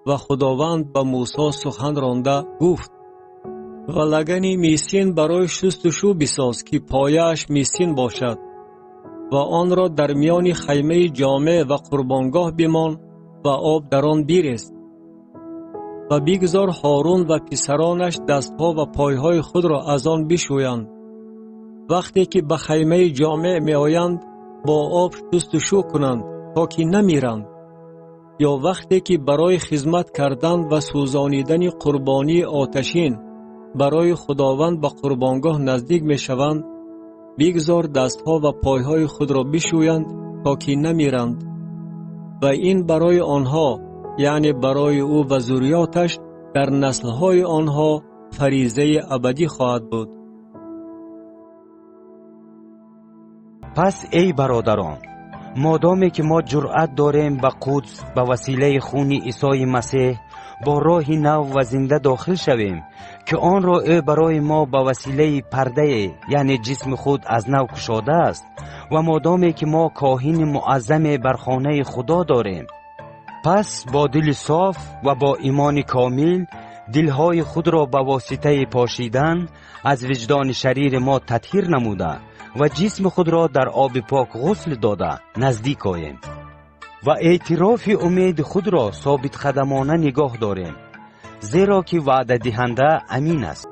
Ва Худованд ба Мусо сухан ронда гуфт: ва лагани мисин барои шустушу бисоз, ки пояаш мисин бошад, ва онро дар миёни хаймаи ҷомеъ ва қурбонгоҳ бимон ва об дар он бирез. Ва бигзор Ҳорун ва писаронаш дастҳо ва пойҳои худро аз он бишӯянд. Вақте ки ба хаймаи ҷомеъ меоянд, бо об шустушу кунанд, то ки намиранд. Ё вақте ки барои хизмат кардан ва сӯзонидани қурбонии оташин барои Худованд ба қурбонгоҳ наздик мешаванд, бигзор дастҳо ва пойҳои худро бишӯянд, то ки намиранд. Ва ин барои онҳо, яъне барои ӯ ва зурриёташ дар наслҳои онҳо фаризаи абадӣ хоҳад буд. Пас эй бародарон, модоме ки мо ҷуръат дорем ба Қудс ба василаи хуни Исои Масеҳ бо роҳи нав ва зинда дохил шавем, ки онро ӯ барои мо ба василаи пардае, яъне ҷисми худ, аз нав кушодааст, ва модоме ки мо коҳини муаззаме бар хонаи Худо дорем, пас бо дили соф ва бо имони комил дилҳои худро ба воситаи пошидан аз виҷдони шарири мо татҳир намуда ва ҷисми худро дар оби пок ғусл дода наздик оем ва эътирофи умеди худро собитқадамона нигоҳ дорем, зеро ки ваъдадиҳанда амин аст.